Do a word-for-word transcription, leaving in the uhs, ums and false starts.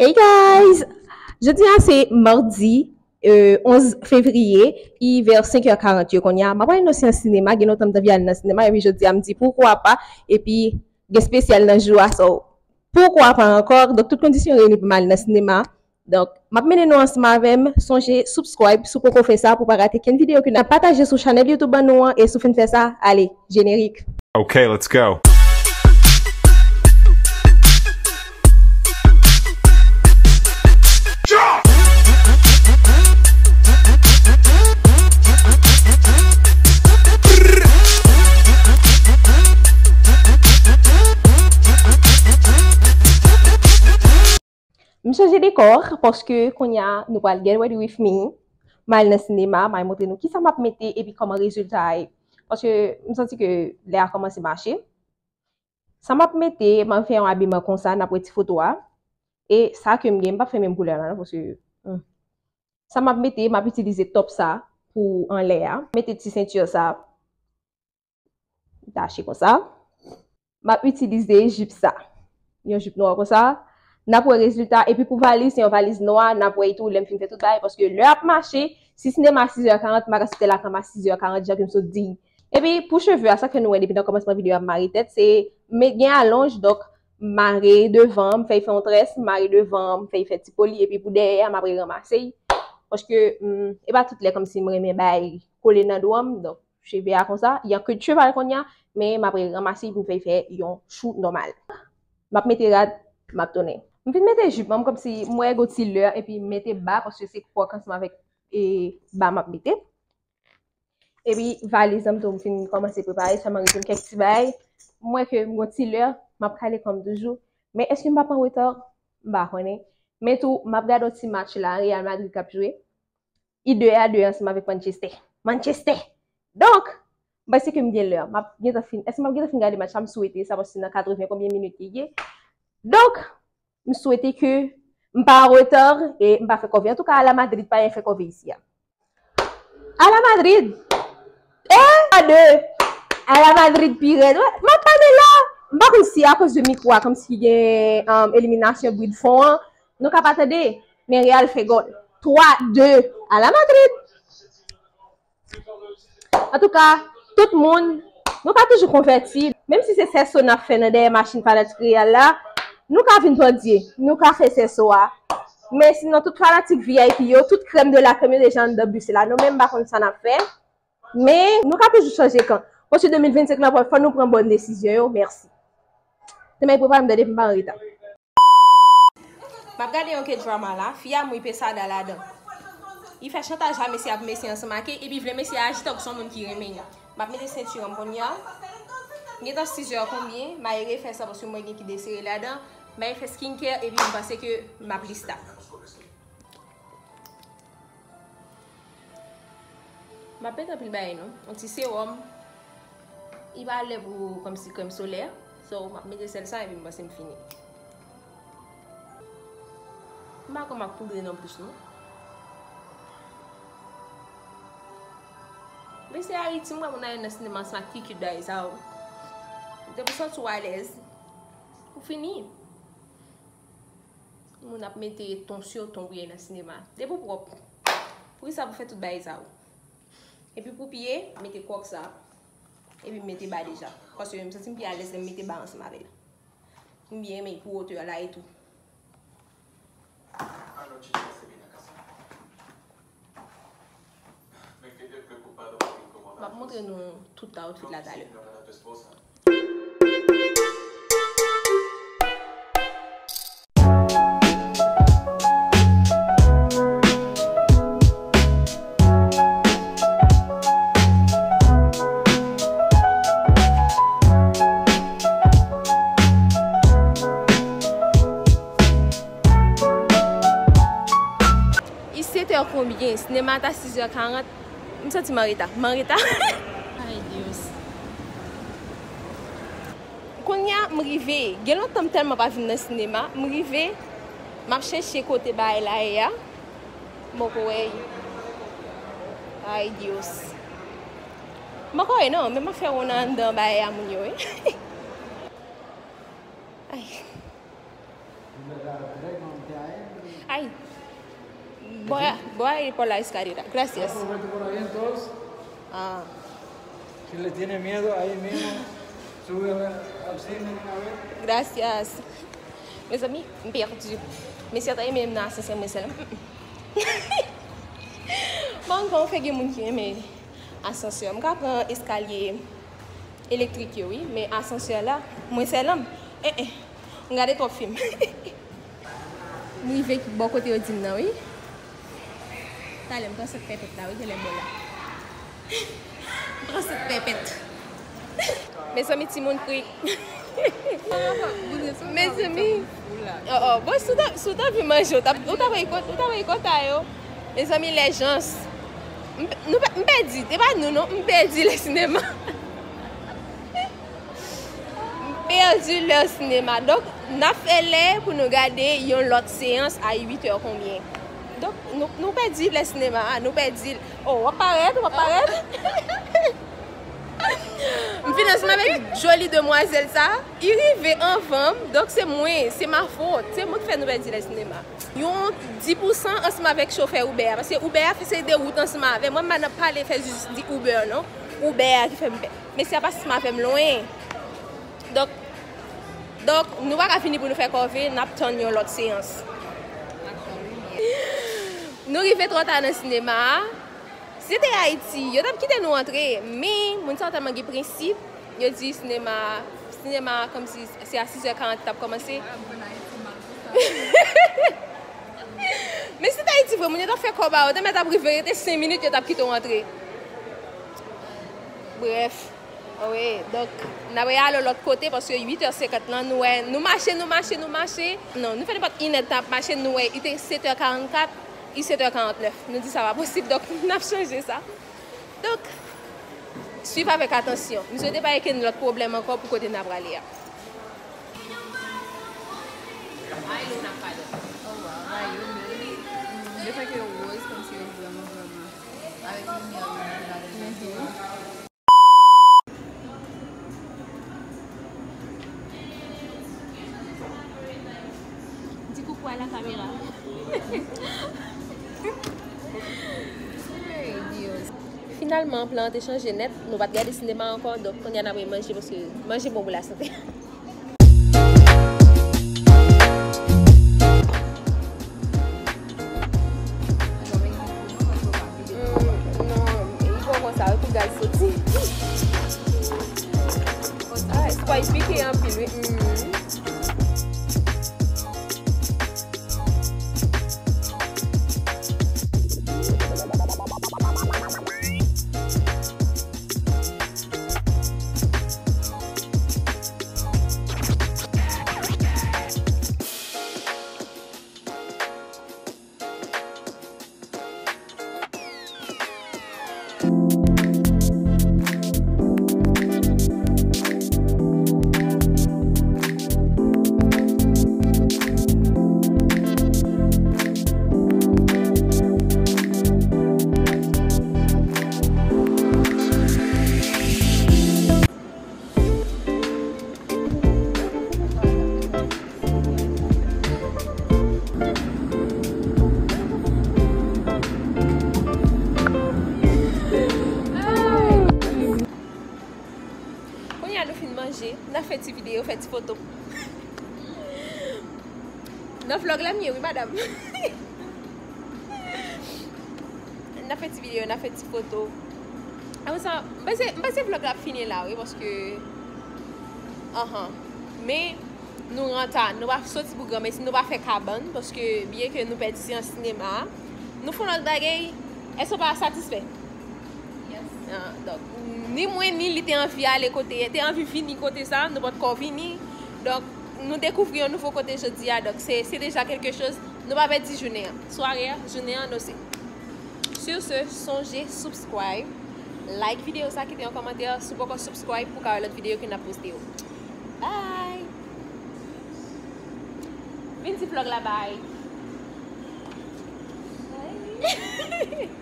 Hey guys! Jodi a se madi, euh, onz fevriye, e vè senk è karant yo kounye a. M ap pral nan yon seyans sinema, gen lontan m t anvi al nan sinema, epi jodi a m di poukwa pa, epi gen espesyal nan jou a, so poukwa pa ankò? Donk, tout kondisyon reyini pou m al nan sinema. Donk, m ap mennen nou ansanm avè m. Sonje, subscribe si w poko fè sa pou w pa rate kenn videyo ke n ap pataje sou chanèl YouTube an nou an. E si w fin fè sa, ale, jenerik. Okay, let's go. M chanje dekò, paske kounye a nou pral get ready with me. M al nan sinema, m al montre nou kisa m ap mete epi kòman rezilta a ye. Paske m santi ke lè a kòmanse mache. Sa m ap mete, m ap fè yon abiman konsa, n ap wè ti foto a. E sa ke m gen, m p ap fè menm koulè la non, paske, hmm. Sa m ap mete, m ap itilize top sa pou anlè a. Mete ti senti sa. Tache konsa. M ap itilize jip sa. Yon jip nwa konsa. N ap wè rezilta. Epi pou valiz, se yon valiz nwa. N ap wè tou lè m fin fè tout bagay. Paske lè ap mache, si sinema sis è karant, m pa ka sot lakay mwen a sis è karant, jan ke m sot di. Epi pou cheve a, sa k fè nou wè depi nan kòmansman videyo a m mare tèt, se m gen alonj, donk m mare devan, m fè l fè yon très, m mare devan, m fè l fè ti poli, epi pou dèyè a, m ap reranmase l. Paske, hmm, e pa tout lè kòmsi m renmen bay kole nan do a m, donk cheve a konsa, yon queue de cheval kounye a, men m ap reranmase l pou m fè l fè yon chou nòmal. M ap mete rad, m ap tounen. M fin mete jip mwen kòmsi m wè gon ti lè, epi m mete ba, paske se kwòk ansanm avèk, e, ba m ap mete. Epi valiz an m tou, m fin kòmanse prepare, sèlman rete m kèk ti bagay. M wè ke m gon ti lè, m ap kale kò m toujou. Men èske m p ap an reta? M pa konnen. Men tou, m ap gade yon ti match la, Real Madrid k ap jwe. I de a de ansanm avèk Manchester. Manchester! Donk, m panse ke m gen lè. M ap gentan fin, èske m ap gentan fin gade match la? M swete sa, paske se nan katreven konbyen minit li ye. Donk, m swete ke m pa an reta e m pa fè kòve. Antouka, Ala Madrid pa yon fè kòve isi a. Ala Madrid! E a de! Ala Madrid pi rèd. M ap pale la! M pa konn si akoz de mikwo a, kòmsi gen, um, eliminasyon bri de fon an, nou ka pa tande, men Real fè gòl. Twa de! Ala Madrid! Antouka, tout moun, nou ka toujou konvèti. Menm si se sèso n ap fè nan dèyè machin fanatik Real la, nou ka vin pandye, nou ka fè sèso a. Men sinon, tout fanatik V I P yo, tout crème de la crème yo deja anndan bis la. Nou menm pa konn sa n ap fè. Men, nou ka toujou chanje kan. Paske de mil vennsenk lan, fò nou pran bòn desizyon yo. Mèsi. Te mèt prepare m tande pou m pa an reta. M ap gade yon K-drama la, fi a mouri pesada ladan. Li fè chantaj a mesye a pou mesye ansanm ak li, epi vle mesye a aji tankou se yon moun ki renmen li. M ap mete senti an m kounye a. Gentan sis è konbyen, m a refè sa paske m wè gen ki desire ladan. M a fè skincare, epi m panse ke m ap lista. M ap mete anpil bagay non. Yon ti sewòm. Li pa lè pou kòmsi krèm solè. So, m ap mete sèl sa epi m panse m fini. M pa kwè m ap poudre non plis non. Mesye Ayiti, m wè moun ale nan sinema ansanm ak ti cute bagay sa yo. Depi w santi w alèz, ou fini. Moun ap mete ton sou ton pou y al nan sinema. Depi w pwòp. Poukisa pou fè tout bagay sa yo? Epi pou pye, mete kwòk sa. Epi m mete ba deja. Paske m santi m pi alèz lè m mete ba ansanm avè l. M byen renmen pou wotè la etou. M ap montre nou tout outfit la talè. I sèt è konbyen? Sinema ta sis è karant. M santi m an reta. M an reta. Ay, Dios. Kounye a, m rive. Gen lontan m tèlman pa vin nan sinema. M rive, m ap chèche kote bagay la ye a. M poko wè l. Ay, Dios. M poko wè non, men m ap fè wonn anndan bagay a moun yo, wi. Ay. Ay. Voy a, voy a ir por la escalera. Gracias. Aprovecho por ahí entonces. Ah. Si le tiene miedo, ahí mismo sube a la, al cine de una vez. Gracias. Mezanmi, m pèdi. Mesye ta renmen m nan asansè, mwen sèl. Bon, kon fè gen moun ki renmen asansè. M ka pran eskalye elektrik yo, wi, men asansè la, mwen sèl. Eh, eh. M gade twòp fim. M rive bò kote yo di m nan, wi. Talè m pran sant pèpèt la, wi, genlè bò la. M pran sant pèpèt. Mezanmi, timoun kri. Mezanmi. Oh, oh. Bon, si w ta, si w ta anvi manje, w t ap, w t ap rekòt, w t ap rekòt a yo. Mezanmi, lèjans. M, nou pè-, m pèdi, se pa nou, non. M pèdi le sinema. M pèdi lè sinema. Donk, n ap fè lè pou nou gade yon lòt seyans a uit è konbyen. Donk, nou, nou pèdi lè sinema a, nou pèdi l. Oh, w ap parèt, w ap parèt. M fin ansanm avèk joli demwazèl sa. Li rive anvan m, donk se mwen, se ma fot. Se mwen ki fè nou pèdi lè sinema. Yon dis pousan ansanm avèk chofè Uber a, paske Uber a fè se de wout ansanm avè mwen, m pa nan pale fè jis di Uber non. Uber a ki fè m pè. Mesye a pase m avè m lwen. Donk, donk, nou pa ka vini pou nou fè kòve, n ap tann yon lòt seyans. Nou rive twò ta nan sinema a. Si se te Ayiti, yo t ap kite nou antre, men moun sa yo tèlman gen prensip, yo di sinema, sinema kòmsi se a sis è karant li t ap kòmanse. Men si se te Ayiti vre, moun yo t ap fè kòb a yo, te mèt ap rive, rete senk minit, yo t ap kite w antre. Brèf. Wi, donk, n ap ale lòt kote, paske uit è senkant lan, nou wè, nou mache, nou mache, nou mache. Non, nou fè nenpòt inèdtan ap mache, nou wè, li te sèt è karannkat, li sèt è karantnèf. Nou di sa pa posib, donk, n ap chanje sa. Donk, swiv avèk atansyon. M swete pa gen lòt pwoblèm ankò pou kote n ap prale a. Ay, Luna, padon. Oh, wow, ay, yo bèl. Mm, le fè ke yo woz, kòmsi yo vrèman, vrèman. Avèk limyè yo mete ladan yo tou. Di coucou à la caméra. Ay, Dios. Finalman, plan an te chanje nèt. Nou pa t gade sinema ankò, donk kounye a n ap manje paske manje bon pou lasante. Mm, non, li bon konsa, wi, pou gaz soti. Ah, espwa li pike anpil, wi. Mm. Kounye a nou fin manje, n a fè ti videyo, fè ti foto. Nan vlòg la m ye, wi, madam. N a fè ti videyo, n a fè ti foto. Apre sa, m panse, m panse vlòg la ap fini la, wi, paske, anhan. Men, nou rann ta, nou pa soti pou granmesi, nou pa fè kabann, paske byen ke nou pèdi seyans sinema a, nou fè yon lòt bagay, èske w pa satisfè? Yes. Ah, donk, ni mwen, ni li te anvi ale kote, te anvi vini kote sa, nou potko vini. Donk, nou dekouvri yon nouvo kote jodi a, donk se, se deja kèlke choz. Nou pa pèdi jounen an. Sware a, jounen an, nou se. Sur ce, sonje subscribe, like videyo sa, kite yon kòmantè si w poko subscribe pou w ka wè lòt videyo ke n ap poste yo. Bye! Vin di vlòg la bye. Bye.